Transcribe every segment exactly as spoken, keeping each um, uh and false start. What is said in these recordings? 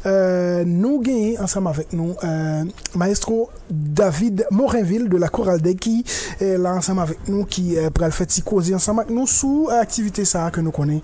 Euh, nou genyen ansanm avèk nou euh, Maestro David Morinville de la Chorale Dèg ki euh, la ansanm avèk nou, ki euh, pral fè ti koze ansanm ak nou sou aktivite sa a ke nou konnen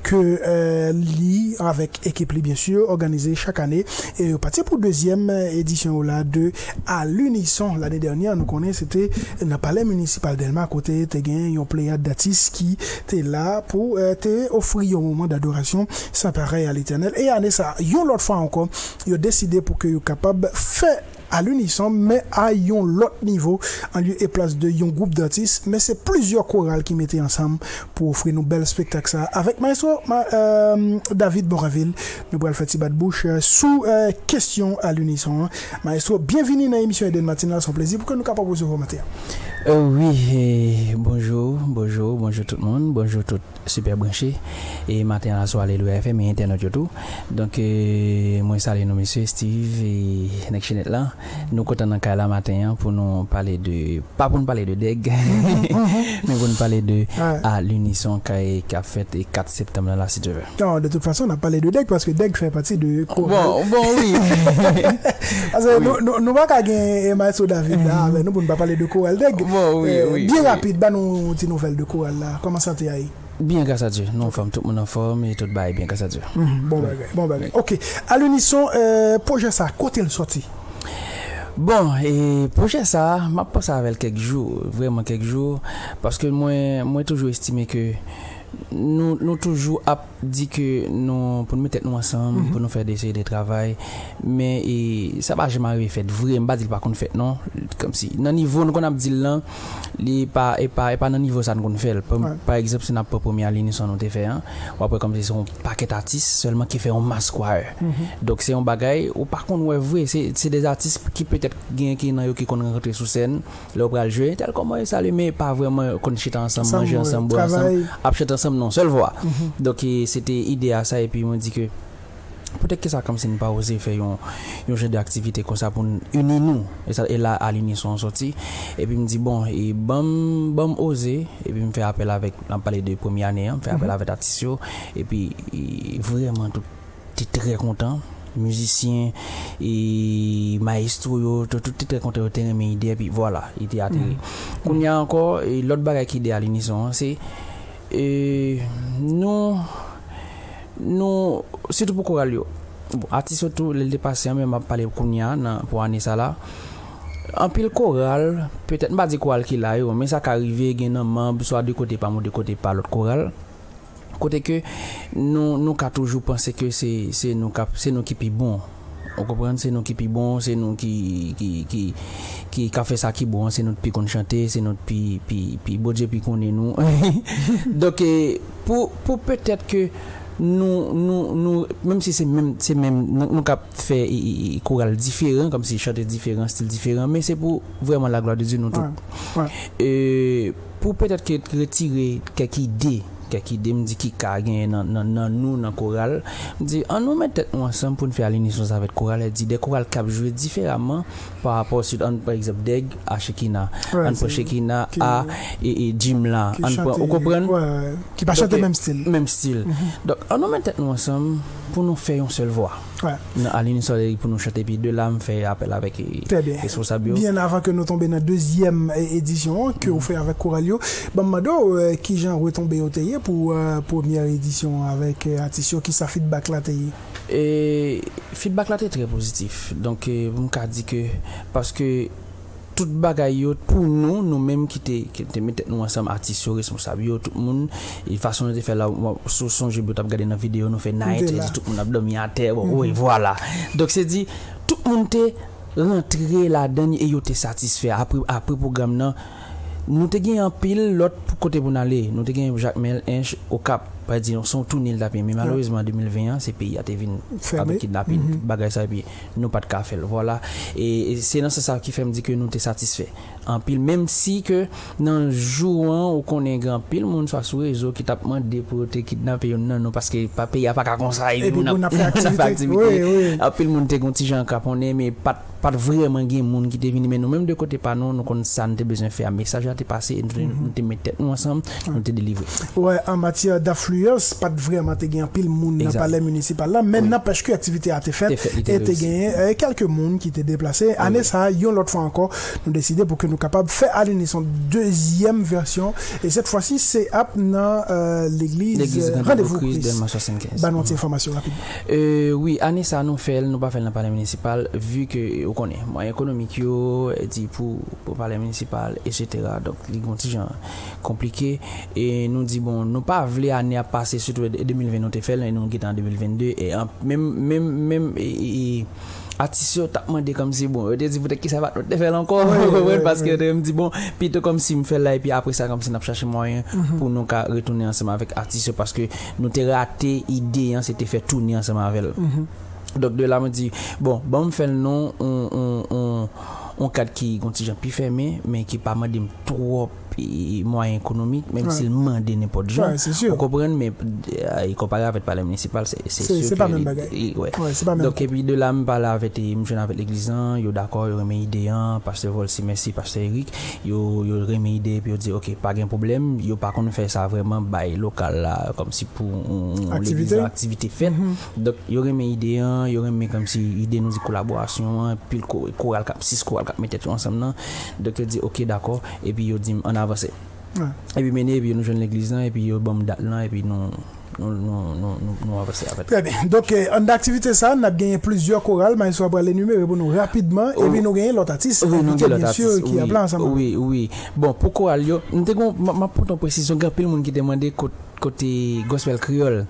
ke euh, li avèk ekip li byen si òganize chak ane. E yo pati pou dezyèm edisyon yo la de A l'Unisson. Lane dènyè nou konnen se te nan Palè Minisipal Dèlma kote te gen yon pleyad datis ki te la pou euh, te ofri yon moman dadorasyon san parèy a Letènèl. E ane sa, yon lòt fwa ankò, yo deside pou ke yo kapab fè A l'Unisson, men a yon lòt nivo, an lye e plas de yon gwoup datis, men se plizyè koral ki mete ansanm pou ofri nou bèl spektak sa. Avèk Maestro Ma, euh, David Morinville, nou pral fè ti bat bouch euh, sou euh, kesyon A l'Unisson an. Maestro, byenvini nan emisyon Eden Matinal, se yon plezi pou ke nou kapab resevwa w maten an. Euh, wi, eh, bonjou, bonjou, bonjou tout moun, bonjou tout Super Branche. E maten an la sou Alelouya F M e entènot yo tou. Donk, eh, mwen salye nou mesye Steve e nèg Chenèt la. Nou kontan nan kay la maten an pou nou pale de, pa pou nou pale de Dèg, men pou nou pale de A l'Unisson kay k ap fèt e kat septanm nan la, si Dye vle. Non, de tout fason, n ap pale de Dèg paske Dèg fè pati de koral. Bon, bon, wi. Paske nou, nou, nou pa ka gen eh, Maestro David la avè nou pou nou pa pale de koral Dèg. Bon, wi, wi, byen rapid, ba nou ti nouvèl de koral la. Kòman sante a ye? Byen, gras a Dye. Nou anfòm, tout moun anfòm e tout bagay byen, gras a Dye. Mhm, bon bagay, bon bagay. Ok, A l'Unisson, euh, pwojè sa, kote l sòti? Bon, e pwojè sa, m ap panse avè l kèk jou, vrèman kèk jou, paske mwen, mwen toujou estime ke nou, nou toujou ap di ke nou, pou nou met tèt nou ansanm, pou nou fè de seri de travay, men e, sa pa janm arive fèt vre, m pa di l pa konn fèt non, kòmsi, nan nivo nou konn ap di l lan, li pa, e pa, e pa nan nivo sa nou konn fè l. Pa, pa egzanp, si n ap pran premye A l'Unisson nou te fè an, w ap wè kòmsi se yon pakèt atis sèlman ki fè yon mass choir. Donk se yon bagay ou pa konn wè vre, se, se de atis ki petèt gen ki nan yo ki konn rantre sou sèn, lè yo pral jwe, tèl kòman yo salye, men pa vrèman konn chita ansanm, manje ansanm, bwè ansanm, ap chante ansanm nan yon sèl vwa. Donk e, se te ide a sa, epi mwen di ke poutèt ki sa kòmsi n pa oze fè yon, yon jan de aktivite konsa pou n ini nou. E sa, e la A l'Unisson sòti. Epi m di, bon, e ban m, ban m oze. Epi m fè apèl avèk, n ap pale de premye ane an, m fè apèl avèk atis yo. Epi e, vrèman, tout te trè kontan. Mizisyen e mayestwo yo, tout, tout te trè kontan, yo te renmen ide, epi vwala, ide a te. Kounye a ankò, e lòt bagay ki de A l'Unisson an, se e, nou, nou, sitou pou koral yo. Bon, atis yo tou, lè l te pase an, men m ap pale kounye a, nan, pou ane sa la. Anpil koral, petèt, m pa di koral ki la yo, men sa ka rive, gen nan manb, swa de kote pa m ou de kote pa lòt koral. Kote ke nou, nou ka toujou panse ke se, se nou k ap, se nou ki pi bon. Ou konprann? Se nou ki pi bon, se nou ki, ki, ki, ki ka fè sa ki bon an, se nou k pi konn chante, se nou k pi, pi, pi, Bondye pi konnen nou. Donk, e, pou, pou petèt ke nou, nou, nou, menm si se menm, se menm, nou, nou k ap fè e, e, e, koral diferan, kòmsi chante diferan, stil diferan, men se pou vrèman la glwa de Dye nou tout. E, pou petèt ke retire kèk ide, kèk ide, m di ki ka genyen nan, nan, nan nou, nan koral, m di, ann nou met tèt nou ansanm pou n fè A l'Unisson sa avèk koral, e di de koral k ap jwe diferaman pa rapò si, ann, pa egzanp, Dèg a Chekina, ann pran Chekina a e, e, Jim la, ann pran, ou konprann? Ki pa chante menm stil. Menm stil. Donk, ann nou met tèt nou ansanm pou nou fè yon sèl vwa. Nan A l'Unisson pou nou chante, epi de la, m fè apèl avèk, e, responsab yo. Byen avan ke nou tonbe nan dezyèm, e, edisyon an, ke ou fè avèk koral yo, ban m mande w, e, kijan retonbe yo te ye pou, e, premyè edisyon avèk, e, atis yo, kisa feedback la te ye? E, feedback la te trè pozitif. Donk, e, m ka di ke, paske tout bagay yo pou nou, nou menm ki te, ki te met tèt nou ansanm, atis yo, responsab yo, tout moun, e fason nou te fè la, w ap, si w sonje byen, w t ap gade nan videyo, nou fè night, e di tout moun ap dòmi atè, bon, wi, vwala. Donk, se di, tout moun te rantre ladan l e yo te satisfè. Apre, apre pwogram nan, nou te gen anpil lòt kote pou n ale. Nou te gen Jakmèl, Ench, Okap, pa di, se yon toune l t ap ye. Men malerezman, an de mil ven an, se peyi a te vin avèk kidnapin, tout bagay sa, epi nou pa t ka fè l. Vwala. E, e se nan sans sa ki fè m di ke nou te satisfè. Anpil, menm si ke nan jou an, ou konnen gen anpil moun, swa sou rezo, ki t ap mande pou yo te kidnape youn nan nou, paske pa, peyi a pa ka konsa, epi moun ap fè aktivite. Anpil moun te gen yon ti jan kraponnen, men pa t pa t vrèman gen moun ki te vini, men nou menm de kote pa nou, nou konn sa nou te bezwen fè a. Mesaj la te pase e nou te, nou te met tèt nou ansanm, nou te delivre. Wè, an matyè dafliyans, pa t vrèman te gen anpil moun nan palè minisipal la, men nanpèch ke aktivite a te fèt e te genyen kèlke moun ki te deplase. Ane sa a, yon lòt fwa ankò, nou deside pou ke nou kapab fè Alinis yon dezyèm vèsyon, e sèt fwa si se ap nan legliz Randevou Kris. Ba nou ti enfòmasyon rapid. Wi, ane sa a nou fè l, nou pa fè l nan palè minisipal, vi ke ou konnen, mwayen ekonomik yo, di pou, pou palè minisipal, etsetera. Donk, li gon ti jan konplike. E nou di, bon, nou pa vle ane ap pase, sitou de mil ven nou te fè l, e nou gentan an de mil venn de, e an, menm, menm, menm, e, e, e, atis yo t ap mande kòmsi, bon, yo te di poutèt kisa pa t nou te fè l ankò, ou konprann, paske yo te menm di, bon, pito kòmsi m fè l la, epi apre sa, kòmsi n ap chache mwayen pou nou ka retounen ansanm avèk atis yo, paske nou te rate ide an, se te fè toune ansanm avè l. Donk, de la, mwen di, bon, ban m fè l non, on, on, on, on kad ki gon ti jan pi fèmen, men ki pa mande m twòp e, mwayen ekonomik, menm si l mande nenpòt jan. Ou konprann, men e, konpare avèk palè minisipal, se, se si ke li, li, wè. Donk, epi de la, m pale avèk, e, m jwenn avèk legliz lan, yo dakò, yo renmen ide an, pastè Volcy, mèsi, pastè Eric, yo, yo renmen ide, epi yo di, oke, pa gen pwoblèm, yo pa konn fè sa vrèman, bay lokal la, kòmsi pou yon, yon legliz, yon aktivite fèt. Donk, yo renmen ide an, yo renmen kòmsi ide nou di kolaborasyon an, pil ko-, koral k ap, sis koral k ap met tèt yo ansanm nan. Donk, yo di, oke, dakò, epi yo di m, ann avanse. Epi mennen, epi nou jwenn legliz lan, epi yo ban m dat lan, epi nou, nou, nou, nou, nou, nou avanse avèk. Trè byen. Donk, e, anndan aktivite sa a, n ap genyen plizyè koral, Maestro ap pral enimere pou nou rapidman, epi nou genyen lòt atis, wi, nou envite, gen lòt byen si, atis, ki ap la ansanm avè nou. Wi, wi. Bon, pou koral yo, m te gon, m, m ap pote yon presizyon, gen anpil moun ki te mande kot kote gospel kreyòl.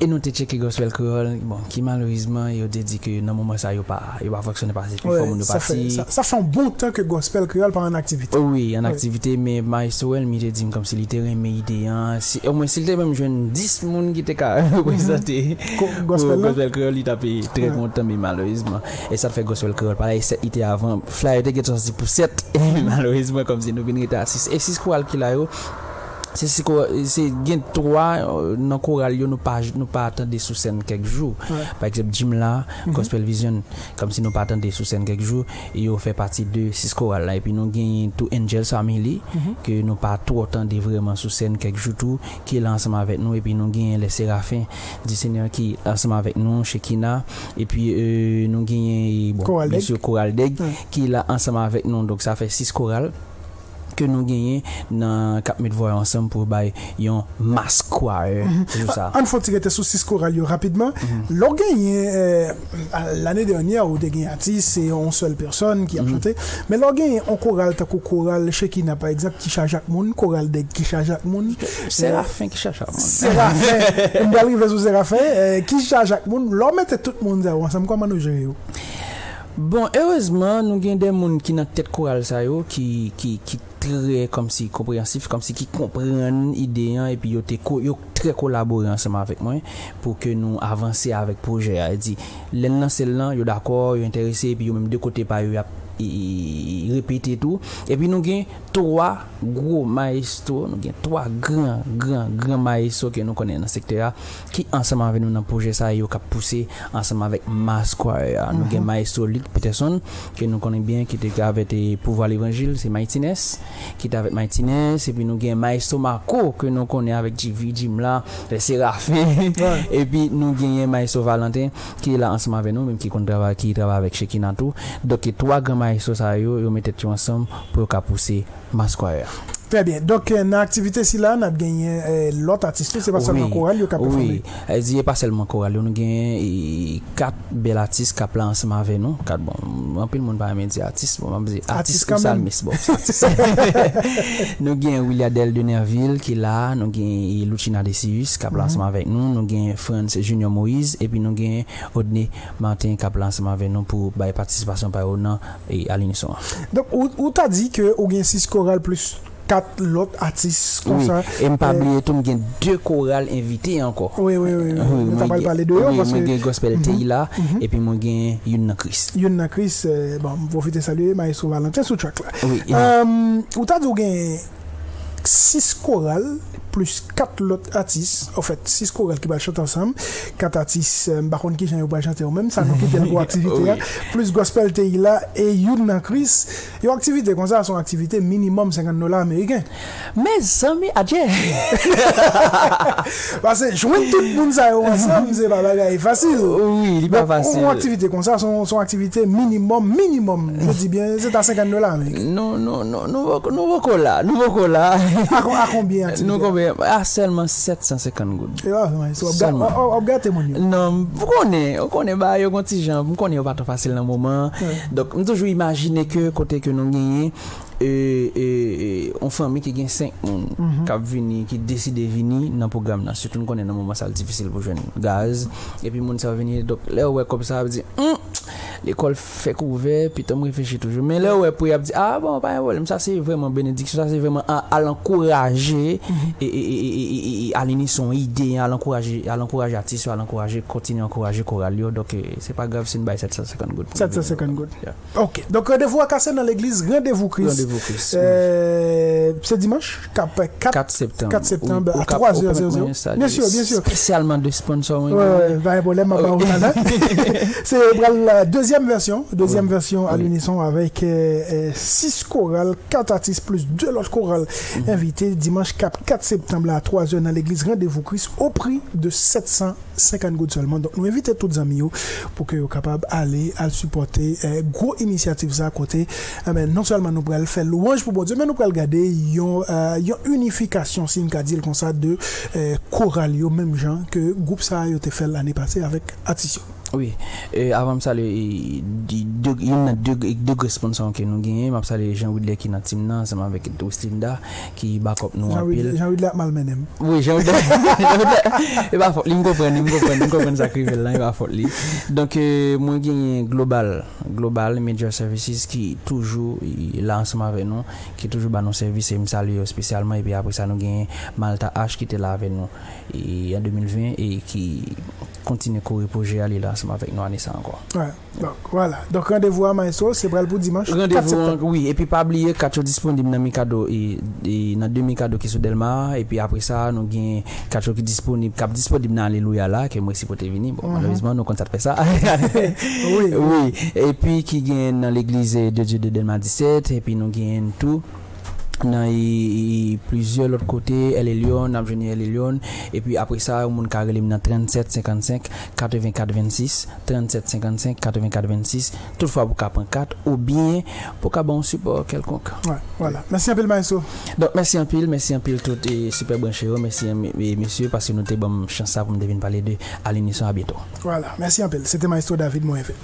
E nou te tcheke gospel kreyòl, bon, ki malerezman, yo te di ke nan moman sa, yo pa, yo pa fonksyone paske pifò moun yo pati. Sa fè, sa, sa fè yon bon tan ke gospel kreyòl pa an aktivite. Wi, an aktivite, men Maestro Elmi te di m kòmsi li te renmen ide an. Si, omwen, si l te menm jwenn dis moun ki te ka reprezante gospel kreyòl, li t ap trè kontan, men malerezman. E sa fè gospel kreyòl pa la, e sèt li te avan. Flyer te gentan sòti pou sèt, e malerezman, kòmsi nou vin rete a sis. E sis koral ki la yo, Se, se ko-, se gen twa, e, nan koral yo nou pa, nou pa tande sou sèn kèk jou. Pa egzanp, Jimla, Gospel Vision, kòmsi nou pa tande sou sèn kèk jou, e yo fè pati de sis koral la. Epi nou genyen tou Angels Family, ke nou pa twò tande vrèman sou sèn kèk jou tou, ki la ansanm avèk nou. Epi nou genyen Les Seraphins du Seigneur ki ansanm avèk nou, Shekina. Epi, e, nou genyen, e, bon, byen si, Koral Dèg, ki la ansanm avèk nou. Donk, sa fè sis koral ke nou genyen nan k ap met vwa yo ansanm pou bay yon mass choir jou sa. Ann fè yon ti rete sou sis koral yo rapidman. Lè w genyen, e, lane dènyè, ou te gen atis, se yon sèl pèsòn ki ap chante. Men lè w genyen yon koral tankou koral Shekina, pa egzanp, ki chaje ak moun, koral Dèg ki chaje ak moun. Serafen ki chaje ak moun. Serafen. M pral rive sou Serafen, e, ki chaje ak moun. Lè w mete tout moun sa yo ansanm, kòman nou jere yo? Bon, erezman, nou gen de moun ki nan tèt koral sa yo, ki, ki, ki trè kòmsi konpreyansif, kòmsi ki konprann ide an, epi yo te ko-, yo trè kolabore ansanm avèk mwen pou ke nou avanse avèk pwojè a. E di, lè n lanse l lan, yo dakò, yo enterese, epi yo menm de kote pa yo, y ap, e, e, e, repete tou. Epi nou gen twa gwo mayestwo, nou gen twa gran, gran, gran mayestwo ke nou konnen nan sektè a, ki ansanm avèk nou nan pwojè sa yo k ap pouse ansanm avèk Mass Choir a. Nou gen mayestwo Luc Peterson, ke nou konnen byen, ki te avèk, e, Pouvwa Levanjil, se Mightiness, ki te avèk Mightiness, epi nou gen mayestwo Marco, ke nou konnen avèk G V, Jimla, e, Serafen, epi nou genyen mayestwo Valentin, ki la ansanm avèk nou, menm ki konn travay, ki travay avèk Shekina tou. Donk, e twa gran mayestwo sa yo, yo met tèt yo ansanm pou yo ka pouse Mass Choir a. Trè byen. Donk, e, nan aktivite sila, n ap genyen, e, lòt atis tou, se pa sèlman koral yo k ap pèfòme. Wi, e, di e pa sèlman koral yo, nou genyen, e, kat bèl atis k ap la ansanm avè nou. Kat, bon, anpil moun pa renmen di atis, bon, m ap di atis ou salmis, bon, se atis. Nou genyen Wiliadel Denervil ki la, nou genyen, e, Louchina Decius k ap la ansanm avèk nou, nou genyen Frantz Junior Moïse, epi nou genyen Odney Martin k ap la ansanm avè nou pou bay patisipasyon pa yo nan, e, Alinison an. Donk, ou, ou ta di ke ou gen sis koral plis kat lòt atis konsa. Wi, e m pa bliye tou, m gen de koral envite ankò. Wi, wi, wi, wi. Nou ta pral pale de yo, paske mwen gen Gospel Teila, epi mwen gen Youn nan Kris. Youn nan Kris, e, bon, m pwofite salye Maestro Valentin sou track la. Wi. E, ou ta di ou gen sis koral plis kat lòt atis. Anfèt, sis koral ki pral chante ansanm. Kat atis, euh, m pa konn kijan yo pral chante yo menm. Sa nou kite l pou aktivite a. Plis Gospel Teyila e Youn nan Kris. Yon aktivite konsa, se yon aktivite minimòm senkant dola ameriken. Mezanmi, adje! Paske jwenn tout moun sa yo ansanm, se pa bagay fasil. Wi, li pa fasil. Donk, yon aktivite konsa, se yon, se yon aktivite minimòm, minimòm. Je dis bien, se ta senkant dola ameriken. Non, non, non, nou poko, nou poko la, nou poko la. A kon-, a konbyen aktivite? Nou konbyen? A sèlman sèt san senkant goud. E pa vrèman, w ap ga-, w ap, w ap gate moun yo. Non, ou konnen, ou konnen, ba, yo gon ti jan, m konnen yo pa twò fasil nan moman. Donk, m toujou imajine ke kote ke nou genyen, e, e, e, yon fanmi ki gen senk moun k ap vini, ki deside vini nan pwogram nan. Sitou nou konnen nan moman sa l difisil pou jwenn gaz. Epi moun sa yo vini, donk lè yo wè kòb sa, yo di, "Hum, lekòl fèk ouvè," pitan m reflechi toujou. Men lè yo wè pri, y ap di, "Ah bon, pa gen pwoblèm, sa se vrèman benediksyon, sa se vrèman a-, al ankouraje, e, e, al inise yon ide, al ankouraje, al ankouraje atis yo, al ankouraje, kontinye ankouraje koral yo." Donk, e, se pa grav si n bay sèt san senkant goud pou yo vini. Sèt san senkant goud. Yeah. Ok. Donk, randevou a kase nan legliz Randevou Kris. Randevou Kris, wi. Euh, se dimanch, k ap kat, kat septanm. Kat septanm, wi, a twa zè zero zero. Byen si, byen si. Espesyalman de sponsor mwen. Wi, wi, pa gen pwoblèm, m ap ba w talè. Se pral, euh, dezyèm vèsyon, dezyèm vèsyon a linison avèk, euh, euh, sis koral, kat atis plis de lòt koral envite dimanch k ap kat septanm la a twa zè nan legliz Randevou Kris o pri de sèt san senkant goud sèlman. Donk, nou envite tout zanmi yo pou ke yo kapab ale, al sipòte, eh, gwo inisyativ sa kote, eh ben, non sèlman nou pral fè lwanj pou Bondye, men nou pral gade yon, eh, yon inifikasyon, si n ka di l konsa, de, eh, koral yo, menm jan ke gwoup sa yo te fè l ane pase avèk atis yo. Wi, e, avan m salye, e, de, de, youn nan de, de gwo sponsor ke nou genyen, m ap salye Jean Widler ki nan team nan, ansanm avèk Weslinda, ki back up nou anpil. Jean Widler ap mal mennen m. Wi, Jean Widler. Jean Widler, e pa fòt li, m konprann li, m konprann li, m konprann sa k rive l lan, e pa fòt li. Donk, e, mwen genyen Global, Global Major Services ki toujou, e, la ansanm avèk nou, ki toujou ba nou sèvis, e m salye yo espesyalman, epi apre sa, nou genyen Malta H ki te la avèk nou, e, an de mil ven, e ki kontinye kouri pwojè a, li la ansanm avèk nou ane sa ankò. Wi. Donk, vwala. Donk, randevou a, Maestro, se pral pou dimanch kat septanm. Randevou an, wi. Epi pa bliye, kat yo disponib nan Mikado, e, e nan de Mikado ki sou Dèlma a. Epi apre sa, nou gen kat yo ki disponib, k ap disponib nan Alelouya la, ke mwen sipote vini. Bon, malerezman, nou konn sa t fè sa. Wi. Wi. Epi ki gen nan legliz, e, de Dye de Dèlma disèt, epi nou gen tou nan, e, e, plizyè lòt kote, El Elyon, n ap jwenn El Elyon. Epi apre sa, yon moun ka rele m nan trannsèt senkannsenk katrevenkat vennsis, trannsèt senkannsenk katrevenkat vennsis, toutfwa pou ka pran kat oubyen pou ka ban yon sipò kèlkonk. Wi, vwala. Mèsi anpil, Maestro. Donk, mèsi anpil, mèsi anpil tout, e, sipè branche yo, mèsi, e, mesye, paske nou te ban m chans sa pou m te vin pale de Alinison. A byento. Vwala, mèsi anpil. Se te Maestro David Moenville.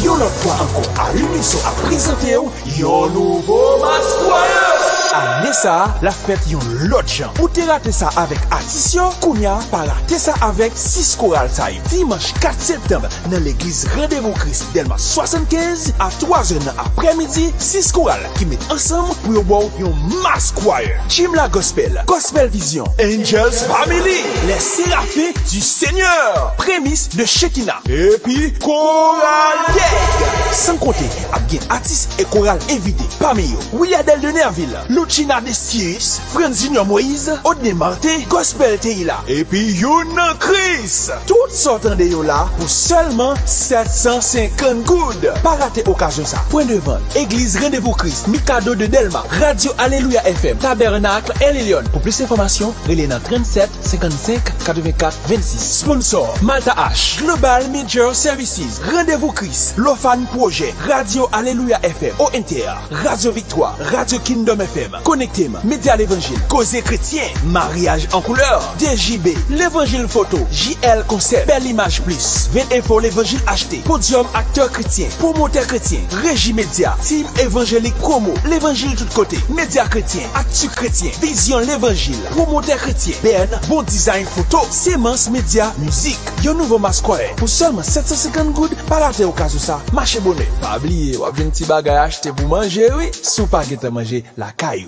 Yon lòt fwa ankò, Alinison ap prezante w yon nouvo Mass Choir. Ane sa a, l ap fèt yon lòt jan. Ou te rate sa avèk atis yo, kounye a, pa rate sa avèk sis koral sa yo. Dimanch kat septanm, nan legliz Randevou Kris Dèlma swasannkenz, a twa zè nan aprèmidi, sis koral ki met ansanm pou yo ba w yon Mass Choir. Jim la Gospel, Gospel Vision, Angels Family, Les Séraphins du Seigneur, Prémices de Shekinah, epi Koral Kèk. San konte, ap gen atis e koral envite, pami yo, Williadel de Nerville, Lucina Destius, Franz Junior Moïse, Odne Martin, Gospel Teila, epi Youn nan Kris. Tout sa w tande yo la pou sèlman sèt san senkant goud. Pa rate okazyon sa. Pwen de vant, Egliz Randevou Kris, Mikado de Dèlma, Radyo Alelouya F M, Tabènak, El Elyon. Pou plis enfòmasyon, rele nan trannsèt senkannsenk katrevenkat vennsis. Sponsor, Malta H, Global Major Services, Randevou Kris, Lofan Pwojè, Radyo Alelouya F M, O N T R, Radyo Viktwa, Radyo Kingdom F M, Konekte M, Medya Levanjil, Koze Kretyen, Maryaj an Koulè, D J B, Levanjil Foto, J L Konsèp, Bèl Imaj Plis, Vent Enfo, Levanjil Achte, Podyòm Aktè Kretyen, Pwomotè Kretyen, Reji Medya, Team Evanjelik Pwomo, Levanjil Tout Kote, Medya Kretyen, Akti Kretyen, Vizyon Levanjil, Pwomotè Kretyen, Bèn, Bon Dizay Foto, Semans Medya, Mizik. Yon nouvo Mass Choir pou sèlman sèt san senkant goud, pa rate okazyon sa, mache bonè. Pa bliye, w ap jwenn ti bagay achte pou manje, wi, si w pa gentan manje lakay.